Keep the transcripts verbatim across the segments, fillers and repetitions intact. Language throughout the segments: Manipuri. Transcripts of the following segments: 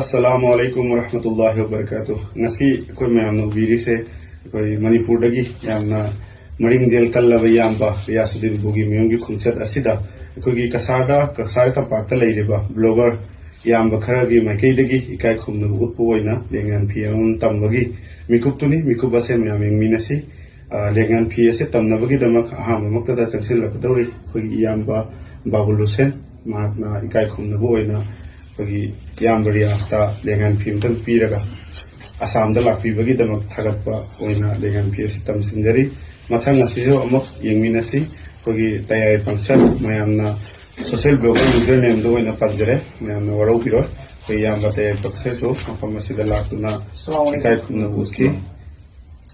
ꯑꯁꯂꯥꯃꯨ ꯑꯂꯥꯏꯀꯨꯝ ꯋꯔꯍꯃꯇꯨꯜꯂꯥꯍꯤ ꯋꯕꯔꯀꯥꯇꯨꯍ꯫ ꯉꯁꯤ ꯑꯩꯈꯣꯏ ꯃꯌꯥꯝꯅ ꯎꯕꯤꯔꯤꯁꯦ ꯑꯩꯈꯣꯏ ꯃꯅꯤꯄꯨꯔꯗꯒꯤ ꯌꯥꯝꯅ ꯃꯔꯤꯡꯖꯦꯜ ꯀꯜꯂꯕ ꯏꯌꯥꯝꯕ ꯔꯤꯌꯥꯁꯨꯗꯤꯟ ꯕꯨꯒꯤ ꯃꯌꯨꯝꯒꯤ ꯈꯣꯡꯆꯠ ꯑꯁꯤꯗ ꯑꯩꯈꯣꯏꯒꯤ ꯀꯁꯥꯔꯗ, ꯀꯁꯥꯔ ꯇꯝꯄꯥꯛꯇ ꯂꯩꯔꯤꯕ ꯕ꯭ꯂꯣꯒꯔ ꯏꯌꯥꯝꯕ ꯈꯔꯒꯤ ꯃꯥꯏꯀꯩꯗꯒꯤ ꯏꯀꯥꯏ ꯈꯨꯝꯅꯕ ꯎꯠꯄ ꯑꯣꯏꯅ ꯂꯦꯡꯌꯥꯟ ꯐꯤ ꯑꯃꯃꯝ ꯇꯝꯕꯒꯤ ꯃꯤꯀꯨꯞꯇꯨꯅꯤ꯫ ꯃꯤꯀꯨꯞ ꯑꯁꯦ ꯃꯌꯥꯝ ꯌꯦꯡꯃꯤꯟꯅꯁꯤ꯫ ꯑ, ꯂꯦꯡꯌꯥꯟ ꯐꯤ ꯑꯁꯤ ꯇꯝꯅꯕꯒꯤꯗꯃꯛ ꯑꯍꯥꯟꯕꯃꯛꯇꯗ ꯆꯪꯁꯤꯜꯂꯛꯀꯗꯧꯔꯤ ꯑꯩꯈꯣꯏꯒꯤ ꯏꯌꯥꯝꯕ ꯕꯥꯕꯨꯜ ꯍꯨꯁꯦꯟ꯫ ꯃꯍꯥꯛꯅ ꯏꯀꯥꯏ ꯈꯨꯝꯅꯕ ꯑꯣꯏꯅ ꯑꯩꯈꯣꯏꯒꯤ ꯏꯌꯥꯝꯕ ꯔꯤꯌꯥꯁꯇ ꯂꯦꯡꯌꯥꯟ ꯐꯤ ꯑꯃꯇꯪ ꯄꯤꯔꯒ ꯑꯁꯥꯝꯗ ꯂꯥꯛꯄꯤꯕꯒꯤꯗꯃꯛ ꯊꯥꯒꯠꯄ ꯑꯣꯏꯅ ꯂꯦꯡꯌꯥꯟ ꯐꯤ ꯑꯁꯤ ꯇꯝꯁꯤꯟꯖꯔꯤ꯫ ꯃꯊꯪ ꯑꯁꯤꯁꯨ ꯑꯃꯨꯛ ꯌꯦꯡꯃꯤꯟꯅꯁꯤ꯫ ꯑꯩꯈꯣꯏꯒꯤ ꯇꯌꯥꯏ ꯄꯪꯁꯟ ꯃꯌꯥꯝꯅ ꯁꯣꯁꯤꯌꯦꯜ ꯕ꯭ꯂꯣꯒꯔ ꯌꯨꯖꯔ ꯅꯦꯝꯗ ꯑꯣꯏꯅ ꯄꯟꯖꯔꯦ, ꯃꯌꯥꯝꯅ ꯋꯥꯔꯧꯕꯤꯔꯣꯏ꯫ ꯑꯩꯈꯣꯏ ꯏꯌꯥꯝꯕ ꯇꯌꯥꯏ ꯄꯪꯁꯟꯁꯨ ꯃꯐꯝ ꯑꯁꯤꯗ ꯂꯥꯛꯇꯨꯅ ꯏꯀꯥꯏ ꯈꯨꯝꯅꯕ ꯎꯠꯈꯤ꯫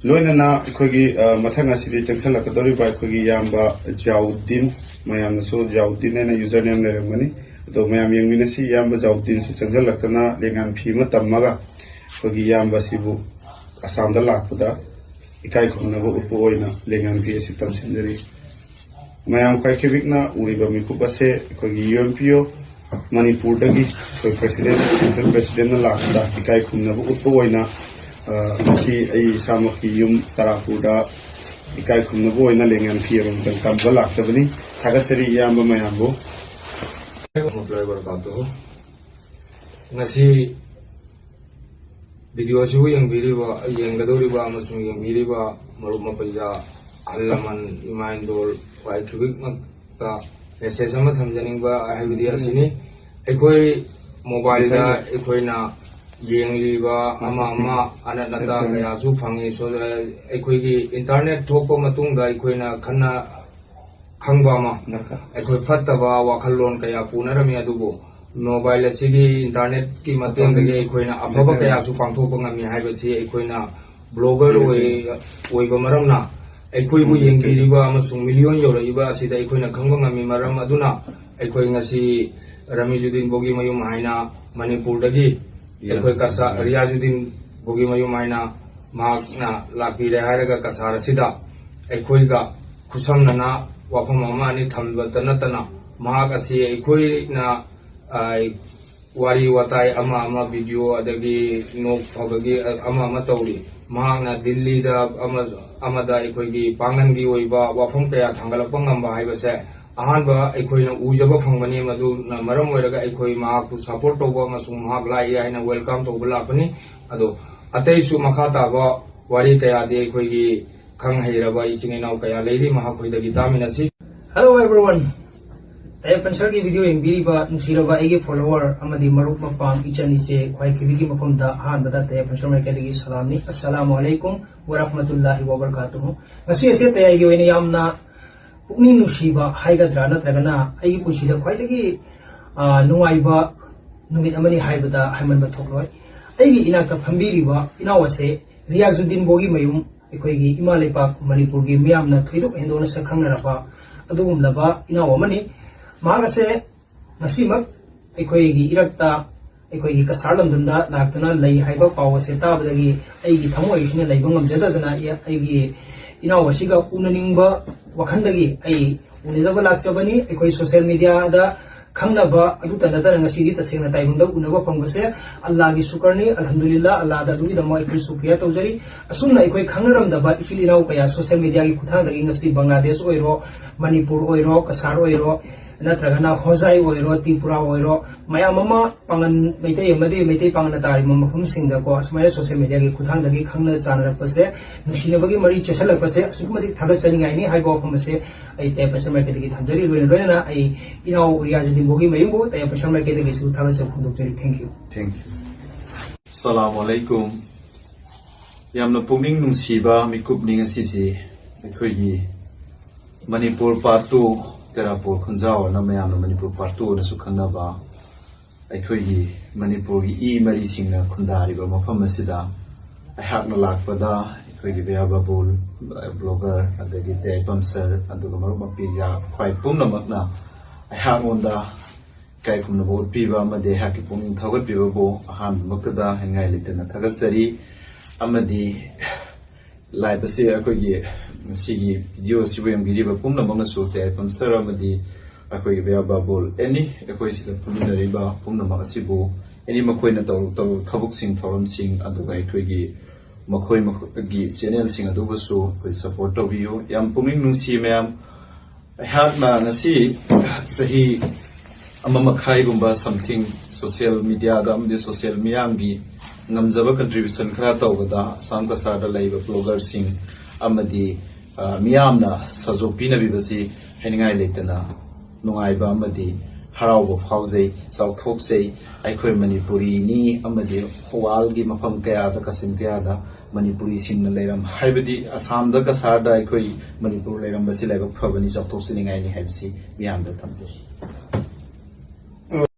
ꯂꯣꯏꯅꯅ ꯑꯩꯈꯣꯏꯒꯤ, ꯑ, ꯃꯊꯪ ꯑꯁꯤꯗꯤ ꯆꯪꯁꯤꯜꯂꯛꯀꯗꯧꯔꯤꯕ ꯑꯩꯈꯣꯏꯒꯤ ꯏꯌꯥꯝꯕ ꯖꯤꯌꯥꯎꯗꯤꯟ, ꯃꯌꯥꯝꯅꯁꯨ ꯖꯤꯌꯥꯎꯗꯤꯟ ꯍꯥꯏꯅ ꯌꯨꯖꯔ ꯅꯦꯝ ꯂꯩꯔꯝꯒꯅꯤ꯫ ꯑꯗꯣ ꯃꯌꯥꯝ ꯌꯦꯡꯃꯤꯟꯅꯁꯤ꯫ ꯏꯌꯥꯝꯕ ꯖꯤꯌꯥꯎꯗꯤꯟꯁꯨ ꯆꯪꯁꯤꯜꯂꯛꯇꯅ ꯂꯦꯡꯌꯥꯟ ꯐꯤ ꯑꯃ ꯇꯝꯃꯒ ꯑꯩꯈꯣꯏꯒꯤ ꯏꯌꯥꯝꯕꯁꯤꯕꯨ ꯑꯁꯥꯝꯗ ꯂꯥꯛꯄꯗ ꯏꯀꯥꯏ ꯈꯨꯝꯅꯕ ꯎꯠꯄ ꯑꯣꯏꯅ ꯂꯦꯡꯌꯥꯟ ꯐꯤ ꯑꯁꯤ ꯇꯝꯁꯤꯟꯖꯔꯤ꯫ ꯃꯌꯥꯝ ꯈ꯭ꯋꯥꯏꯈꯤꯕꯤꯛꯅ ꯎꯔꯤꯕ ꯃꯤꯀꯨꯞ ꯑꯁꯦ ꯑꯩꯈꯣꯏꯒꯤ ꯌꯨ ꯑꯦꯟ ꯄꯤ ꯑꯣ ꯃꯅꯤꯄꯨꯔꯗꯒꯤ ꯑꯩꯈꯣꯏ ꯄ꯭ꯔꯦꯁꯤꯗꯦꯟ, ꯁꯦꯟꯇ꯭ꯔꯦꯜ ꯄ꯭ꯔꯦꯁꯤꯗꯦꯟꯅ ꯂꯥꯛꯄꯗ ꯏꯀꯥꯏ ꯈꯨꯝꯅꯕ ꯎꯠꯄ ꯑꯣꯏꯅ, ꯑ, ꯉꯁꯤ ꯑꯩ ꯏꯁꯥꯃꯛꯀꯤ ꯌꯨꯝ ꯇꯔꯥꯄꯨꯔꯗ ꯏꯀꯥꯏ ꯈꯨꯝꯅꯕ ꯑꯣꯏꯅ ꯂꯦꯡꯌꯥꯟ ꯐꯤ ꯑꯃꯃꯝꯇꯪ ꯇꯝꯕ ꯂꯥꯛꯆꯕꯅꯤ꯫ ꯊꯥꯒꯠꯆꯔꯤ ꯏꯌꯥꯝꯕ ꯃꯌꯥꯝꯕꯨ꯫ ꯉꯁꯤ ꯚꯤꯗꯤꯑꯣ ꯑꯁꯤꯕꯨ ꯌꯦꯡꯕꯤꯔꯤꯕ, ꯌꯦꯡꯒꯗꯧꯔꯤꯕ ꯑꯃꯁꯨꯡ ꯌꯦꯡꯕꯤꯔꯤꯕ ꯃꯔꯨꯞ ꯃꯄꯩꯖꯥ, ꯑꯍꯜ ꯂꯃꯟ, ꯏꯃꯥ ꯏꯟꯗꯣꯜ, ꯈ꯭ꯋꯥꯏ ꯈꯨꯗꯤꯡꯃꯛꯇ ꯃꯦꯁꯦꯖ ꯑꯃ ꯊꯝꯖꯅꯤꯡꯕ ꯍꯥꯏꯕꯗꯤ ꯑꯁꯤꯅꯤ꯫ ꯑꯩꯈꯣꯏ ꯃꯣꯕꯥꯏꯜꯗ ꯑꯩꯈꯣꯏꯅ ꯌꯦꯡꯂꯤꯕ ꯑꯃ ꯑꯃ ꯑꯅꯠ ꯑꯅꯠꯇ ꯀꯌꯥꯁꯨ ꯐꯪꯉꯤ꯫ ꯁꯣ-, ꯑꯩꯈꯣꯏꯒꯤ ꯏꯟꯇꯔꯅꯦꯠ ꯊꯣꯛꯄ ꯃꯇꯨꯡꯗ ꯑꯩꯈꯣꯏꯅ ꯈꯟꯅ ꯈꯪꯕ ꯑꯃ, ꯑꯩꯈꯣꯏ ꯐꯠꯇꯕ ꯋꯥꯈꯜꯂꯣꯟ ꯀꯌꯥ ꯄꯨꯅꯔꯝꯃꯤ, ꯑꯗꯨꯕꯨ ꯃꯣꯕꯥꯏꯜ ꯑꯁꯤꯒꯤ ꯏꯟꯇꯔꯅꯦꯠꯀꯤ ꯃꯇꯦꯡꯗꯒꯤ ꯑꯩꯈꯣꯏꯅ ꯑꯐꯕ ꯀꯌꯥꯁꯨ ꯄꯥꯡꯊꯣꯛꯄ ꯉꯝꯃꯤ ꯍꯥꯏꯕꯁꯤ ꯑꯩꯈꯣꯏꯅ ꯕ꯭ꯂꯣꯒꯔ ꯑꯣꯏ-, ꯑꯣꯏꯕ ꯃꯔꯝꯅ ꯑꯩꯈꯣꯏꯕꯨ ꯌꯦꯡꯕꯤꯔꯤꯕ ꯑꯃꯁꯨꯡ ꯃꯤꯂꯤꯌꯟ ꯌꯧꯔꯛꯏꯕ ꯑꯁꯤꯗ ꯑꯩꯈꯣꯏꯅ ꯈꯪꯕ ꯉꯝꯃꯤ꯫ ꯃꯔꯝ ꯑꯗꯨꯅ ꯑꯩꯈꯣꯏ ꯉꯁꯤ ꯔꯃꯤꯖꯨꯗꯤꯟ ꯕꯣꯒꯤ ꯃꯌꯨꯝ ꯍꯥꯏꯅ ꯃꯅꯤꯄꯨꯔꯗꯒꯤ ꯑꯩꯈꯣꯏ ꯀꯁꯥ-, ꯔꯤꯌꯥꯖꯨꯗꯤꯟ ꯕꯣꯒꯤ ꯃꯌꯨꯝ ꯍꯥꯏꯅ ꯃꯍꯥꯛꯅ ꯂꯥꯛꯄꯤꯔꯦ ꯍꯥꯏꯔꯒ ꯀꯁꯥꯔ ꯑꯁꯤꯗ ꯑꯩꯈꯣꯏꯒ ꯈꯨꯠꯁꯝꯅꯅ ꯋꯥꯐꯝ ꯑꯃ ꯑꯅꯤ ꯊꯝꯕꯇ ꯅꯠꯇꯅ ꯃꯍꯥꯛ ꯑꯁꯤ ꯑꯩꯈꯣꯏꯅ, ꯑ, ꯋꯥꯔꯤ ꯋꯥꯇꯥꯏ ꯑꯃ ꯑꯃ, ꯚꯤꯗꯤꯑꯣ, ꯑꯗꯒꯤ ꯅꯣꯛ ꯐꯕꯒꯤ ꯑꯃ ꯑꯃ ꯇꯧꯔꯤ꯫ ꯃꯍꯥꯛꯅ ꯗꯤꯜꯂꯤꯗ ꯑꯃ-, ꯑꯃꯗ ꯑꯩꯈꯣꯏꯒꯤ ꯄꯥꯡꯒꯟꯒꯤ ꯑꯣꯏꯕ ꯋꯥꯐꯝ ꯀꯌꯥ ꯊꯥꯡꯒꯠꯂꯛꯄ ꯉꯝꯕ ꯍꯥꯏꯕꯁꯦ ꯑꯍꯥꯟꯕ ꯑꯩꯈꯣꯏꯅ ꯎꯖꯕ ꯐꯪꯕꯅꯤ꯫ ꯃꯗꯨꯅ ꯃꯔꯝ ꯑꯣꯏꯔꯒ ꯑꯩꯈꯣꯏ ꯃꯍꯥꯛꯄꯨ ꯁꯄꯣꯔꯠ ꯇꯧꯕ ꯑꯃꯁꯨꯡ ꯃꯍꯥꯛ ꯂꯥꯛꯏ ꯍꯥꯏꯅ ꯋꯦꯜꯀꯝ ꯇꯧꯕ ꯂꯥꯛꯄꯅꯤ꯫ ꯑꯗꯣ ꯑꯇꯩꯁꯨ ꯃꯈꯥ ꯇꯥꯕ ꯋꯥꯔꯤ ꯀꯌꯥꯗꯤ ꯑꯩꯈꯣꯏꯒꯤ ꯈꯪ ꯍꯩꯔꯕ ꯏꯆꯤꯟ ꯏꯅꯥꯎ ꯀꯌꯥ ꯂꯩꯔꯤ, ꯃꯍꯥꯛꯈꯣꯏꯗꯒꯤ ꯇꯥꯃꯤꯟꯅꯁꯤ꯫ Hello everyone, ꯇꯌꯥꯏ ꯄꯟꯁꯔꯒꯤ ꯚꯤꯗꯤꯑꯣ ꯌꯦꯡꯕꯤꯔꯤꯕ ꯅꯨꯡꯁꯤꯔꯕ ꯑꯩꯒꯤ ꯐꯣꯂꯣꯋꯔ ꯑꯃꯗꯤ ꯃꯔꯨꯞ ꯃꯄꯥꯡ, ꯏꯆꯟ ꯏꯆꯦ ꯈ꯭ꯋꯥꯏ ꯀꯤꯕꯤꯒꯤ ꯃꯐꯝꯗ ꯑꯍꯥꯟꯕꯗ ꯇꯌꯥꯏ ꯄꯟꯁꯔ ꯃꯥꯏꯀꯩꯗꯒꯤ ꯁꯂꯥꯝꯅꯤ꯫ ꯑꯁꯁꯂꯥꯃꯨ ꯑꯂꯩꯀꯨꯝ ꯋꯔꯍꯃꯇꯨꯜꯂꯥꯍꯤ ꯋꯕꯔꯀꯥꯇꯨꯍꯨ꯫ ꯉꯁꯤ ꯑꯁꯦ ꯇꯌꯥꯏꯒꯤ ꯑꯣꯏꯅ ꯌꯥꯝꯅ ꯄꯨꯛꯅꯤꯡ ꯅꯨꯡꯁꯤꯕ ꯍꯥꯏꯒꯗ꯭ꯔꯥ, ꯅꯠꯇ꯭ꯔꯒꯅ ꯑꯩꯒꯤ ꯄꯨꯟꯁꯤꯗ ꯈ꯭ꯋꯥꯏꯗꯒꯤ, ꯑ, ꯅꯨꯡꯉꯥꯏꯕ ꯅꯨꯃꯤꯠ ꯑꯃꯅꯤ ꯍꯥꯏꯕꯗ ꯍꯥꯏꯃꯟꯕ ꯊꯣꯛꯂꯣꯏ꯫ ꯑꯩꯒꯤ ꯏꯅꯥꯛꯇ ꯐꯝꯕꯤꯔꯤꯕ ꯏꯅꯥꯎ ꯑꯁꯦ ꯔꯤꯌꯥꯖꯨꯗꯤꯟ ꯕꯣꯒꯤꯃꯌꯨꯝ, ꯑꯩꯈꯣꯏꯒꯤ ꯏꯃꯥ ꯂꯩꯄꯥꯛ ꯃꯅꯤꯄꯨꯔꯒꯤ ꯃꯤꯌꯥꯝꯅ ꯊꯣꯏꯗꯣꯛ ꯍꯦꯟꯗꯣꯛꯅ ꯁꯛ ꯈꯪꯅꯔꯕ ꯑꯗꯨꯒꯨꯝꯂꯕ ꯏꯅꯥꯎ ꯑꯃꯅꯤ꯫ ꯃꯍꯥꯛ ꯑꯁꯦ ꯉꯁꯤꯃꯛ ꯑꯩꯈꯣꯏꯒꯤ ꯏꯔꯛꯇ, ꯑꯩꯈꯣꯏꯒꯤ ꯀꯁꯥꯔ ꯂꯝꯗꯝꯗ ꯂꯥꯛꯇꯨꯅ ꯂꯩ ꯍꯥꯏꯕ ꯄꯥꯎ ꯑꯁꯦ ꯇꯥꯕꯗꯒꯤ ꯑꯩꯒꯤ ꯊꯃꯣꯏ ꯑꯁꯤꯅ ꯂꯩꯕ ꯉꯝꯖꯗꯗꯅ ꯑꯩꯒꯤ ꯏꯅꯥꯎ ꯑꯁꯤꯒ ꯎꯅꯅꯤꯡꯕ ꯋꯥꯈꯜꯗꯒꯤ ꯑꯩ ꯎꯅꯖꯕ ꯂꯥꯛꯆꯕꯅꯤ꯫ ꯑꯩꯈꯣꯏ ꯁꯣꯁꯤꯌꯦꯜ ꯃꯤꯗꯤꯌꯥꯗ ꯈꯪꯅꯕ ꯑꯗꯨꯇ ꯅꯠꯇꯅ ꯉꯁꯤꯗꯤ ꯇꯁꯦꯡꯅ ꯇꯥꯏꯕꯪꯗ ꯎꯅꯕ ꯐꯪꯕꯁꯦ ꯑꯜꯂꯥꯒꯤ ꯁꯨꯀꯔꯅꯤ, ꯑꯜꯍꯝꯗꯨꯂꯤꯜꯂꯥ, ꯑꯜꯂꯥꯗ ꯑꯗꯨꯒꯤꯗꯃꯛ ꯑꯩꯈꯣꯏ ꯁꯨꯀ꯭ꯔꯤꯌꯥ ꯇꯧꯖꯔꯤ꯫ ꯑꯁꯨꯝꯅ ꯑꯩꯈꯣꯏ ꯈꯪꯅꯔꯝꯗꯕ ꯏꯆꯤꯜ ꯏꯅꯥꯎ ꯀꯌꯥ ꯁꯣꯁꯤꯌꯦꯜ ꯃꯤꯗꯤꯌꯥꯒꯤ ꯈꯨꯠꯊꯥꯡꯗꯒꯤ ꯉꯁꯤ ꯕꯪꯒ꯭ꯂꯥꯗꯦꯁ ꯑꯣꯏꯔꯣ, ꯃꯅꯤꯄꯨꯔ ꯑꯣꯏꯔꯣ, ꯀꯁꯥꯔ ꯑꯣꯏꯔꯣ, ꯅꯠꯇ꯭ꯔꯒꯅ ꯍꯣꯖꯥꯏ ꯑꯣꯏꯔꯣ, ꯇ꯭ꯔꯤꯄꯨꯔꯥ ꯑꯣꯏꯔꯣ, ꯃꯌꯥꯝ ꯑꯃ ꯄꯥꯡꯒꯟ, ꯃꯩꯇꯩ ꯑꯃꯗꯤ ꯃꯩꯇꯩ ꯄꯥꯡꯒꯟꯅ ꯇꯥꯔꯤꯕ ꯃꯐꯝꯁꯤꯡꯗꯀꯣ ꯑꯁꯨꯃꯥꯏꯅ ꯁꯣꯁꯤꯌꯦꯜ ꯃꯤꯗꯤꯌꯥꯒꯤ ꯈꯨꯠꯊꯥꯡꯗꯒꯤ ꯈꯪꯅ ꯆꯥꯟꯅꯔꯛꯄꯁꯦ, ꯅꯨꯡꯁꯤꯅꯕꯒꯤ ꯃꯔꯤ ꯆꯦꯁꯜꯂꯛꯄꯁꯦ ꯑꯁꯨꯛꯀꯤ ꯃꯇꯤꯛ ꯊꯥꯒꯠꯆꯅꯤꯡꯉꯥꯏꯅꯤ ꯍꯥꯏꯕ ꯋꯥꯐꯝ ꯑꯁꯦ ꯑꯩ ꯇꯌꯥꯏ ꯄꯟꯁꯔ ꯃꯥꯏꯀꯩꯗꯒꯤ ꯊꯝꯖꯔꯤ꯫ ꯂꯣꯏꯅ ꯂꯣꯏꯅꯅ ꯑꯩ ꯏꯅꯥꯎ ꯔꯤꯌꯥꯖꯨꯗꯤꯟ ꯕꯣꯒꯤꯃꯌꯨꯝꯕꯨ ꯇꯌꯥꯏ ꯄꯟꯁꯔ ꯃꯥꯏꯀꯩꯗꯒꯤꯁꯨ ꯊꯥꯒꯠꯆꯕ ꯐꯣꯡꯗꯣꯛꯆꯔꯤ꯫ Thank you. Thank you. ꯑꯁꯁꯂꯥꯃꯨ ꯑꯂꯩꯀꯨꯝ꯫ ꯌꯥꯝꯅ ꯄꯨꯛꯅꯤꯡ ꯅꯨꯡꯁꯤꯕ ꯃꯤꯀꯨꯞꯅꯤ ꯉꯁꯤꯁꯤ꯫ ꯑꯩꯈꯣꯏꯒꯤ ꯃꯅꯤꯄꯨꯔ ꯄꯥꯔꯠ ꯇꯨ, ꯇꯦꯔꯥꯄꯨꯔ ꯈꯨꯟꯖꯥꯎ ꯑꯅ ꯃꯌꯥꯝꯅ ꯃꯅꯤꯄꯨꯔ ꯄꯥꯔꯠ ꯇꯨ ꯑꯅꯁꯨ ꯈꯪꯅꯕ ꯑꯩꯈꯣꯏꯒꯤ ꯃꯅꯤꯄꯨꯔꯒꯤ ꯏ ꯃꯔꯤꯁꯤꯡꯅ ꯈꯨꯟꯗꯥꯔꯤꯕ ꯃꯐꯝ ꯑꯁꯤꯗ ꯑꯩꯍꯥꯛꯅ ꯂꯥꯛꯄꯗ ꯑꯩꯈꯣꯏꯒꯤ ꯕꯤꯌꯥ ꯕꯥꯕꯨꯜ, ꯕ꯭ꯂꯣꯒꯔ, ꯑꯗꯒꯤ ꯇꯌꯥꯏ ꯄꯝꯁꯔ, ꯑꯗꯨꯒ ꯃꯔꯨꯞ ꯃꯄꯤ ꯈ꯭ꯋꯥꯏ ꯄꯨꯝꯅꯃꯛꯅ ꯑꯩꯍꯥꯛꯉꯣꯟꯗ ꯏꯀꯥꯏ ꯈꯨꯝꯅꯕ ꯎꯠꯄꯤꯕ ꯑꯃꯗꯤ ꯑꯩꯍꯥꯛꯀꯤ ꯄꯨꯛꯅꯤꯡ ꯊꯧꯒꯠꯄꯤꯕꯕꯨ ꯑꯍꯥꯟꯕꯃꯛꯇꯗ ꯍꯥꯏꯅꯤꯡꯉꯥꯏ ꯂꯩꯇꯅ ꯊꯥꯒꯠꯆꯔꯤ꯫ ꯑꯃꯗꯤ ꯂꯥꯏꯞ ꯑꯁꯤ ꯑꯩꯈꯣꯏꯒꯤ ꯉꯁꯤꯒꯤ ꯚꯤꯗꯤꯑꯣ ꯑꯁꯤꯕꯨ ꯌꯦꯡꯕꯤꯔꯤꯕ ꯄꯨꯝꯅꯃꯛꯅꯁꯨ ꯇꯌꯥꯏ ꯄꯝꯁꯔ ꯑꯃꯗꯤ ꯑꯩꯈꯣꯏꯒꯤ ꯕꯤꯌꯥ ꯕꯥꯕꯨꯜ ꯑꯦꯅꯤ ꯑꯩꯈꯣꯏ ꯁꯤꯗ ꯐꯝꯃꯤꯟꯅꯔꯤꯕ ꯄꯨꯝꯅꯃꯛ ꯑꯁꯤꯕꯨ ꯑꯦꯅꯤ ꯃꯈꯣꯏꯅ ꯇꯧꯔꯨ ꯇꯧꯔꯨ ꯊꯕꯛꯁꯤꯡ ꯊꯧꯔꯝꯁꯤꯡ ꯑꯗꯨꯒ ꯑꯩꯈꯣꯏꯒꯤ ꯃꯈꯣꯏ ꯃꯈꯣꯏꯒꯤ ꯆꯦꯅꯦꯜꯁꯤꯡ ꯑꯗꯨꯕꯨꯁꯨ ꯑꯩꯈꯣꯏ ꯁꯄꯣꯔꯠ ꯇꯧꯕꯤꯌꯨ꯫ ꯌꯥꯝ ꯄꯨꯛꯅꯤꯡ ꯅꯨꯡꯁꯤ ꯃꯌꯥꯝ꯫ ꯑꯩꯍꯥꯛꯅ ꯉꯁꯤ ꯆꯍꯤ ꯑꯃ ꯃꯈꯥꯏꯒꯨꯝꯕ something social mediaꯗ ꯑꯃꯗꯤ social ꯃꯤꯌꯥꯝꯒꯤ ꯉꯝꯖꯕ contribution ꯈꯔ ꯇꯧꯕꯗ ꯑꯁꯥꯝ ꯀꯁꯥꯔꯗ ꯂꯩꯕ ꯕ꯭ꯂꯣꯒꯔꯁꯤꯡ ꯑꯃꯗꯤ ꯑ, ꯃꯤꯌꯥꯝꯅ ꯁꯖꯣꯛ ꯄꯤꯅꯕꯤꯕꯁꯤ ꯍꯥꯏꯅꯤꯡꯉꯥꯏ ꯂꯩꯇꯅ ꯅꯨꯡꯉꯥꯏꯕ ꯑꯃꯗꯤ ꯍꯔꯥꯎꯕ ꯐꯥꯎꯖꯩ, ꯆꯥꯎꯊꯣꯛꯆꯩ꯫ ꯑꯩꯈꯣꯏ ꯃꯅꯤꯄꯨꯔꯤꯅꯤ ꯑꯃꯗꯤ ꯋꯥꯔꯜꯒꯤ ꯃꯐꯝ ꯀꯌꯥꯗ, ꯀꯥꯆꯤꯟ ꯀꯌꯥꯗ ꯃꯅꯤꯄꯨꯔꯤꯁꯤꯡꯅ ꯂꯩꯔꯝ ꯍꯥꯏꯕꯗꯤ ꯑꯁꯥꯝꯗ ꯀꯁꯥꯔꯗ ꯑꯩꯈꯣꯏ ꯃꯅꯤꯄꯨꯔ ꯂꯩꯔꯝꯕꯁꯤ ꯂꯥꯏꯕꯛ ꯐꯕꯅꯤ, ꯆꯥꯎꯊꯣꯛꯆꯅꯤꯡꯉꯥꯏꯅꯤ ꯍꯥꯏꯕꯁꯤ ꯃꯤꯌꯥꯝꯗ ꯊꯝꯖꯩ꯫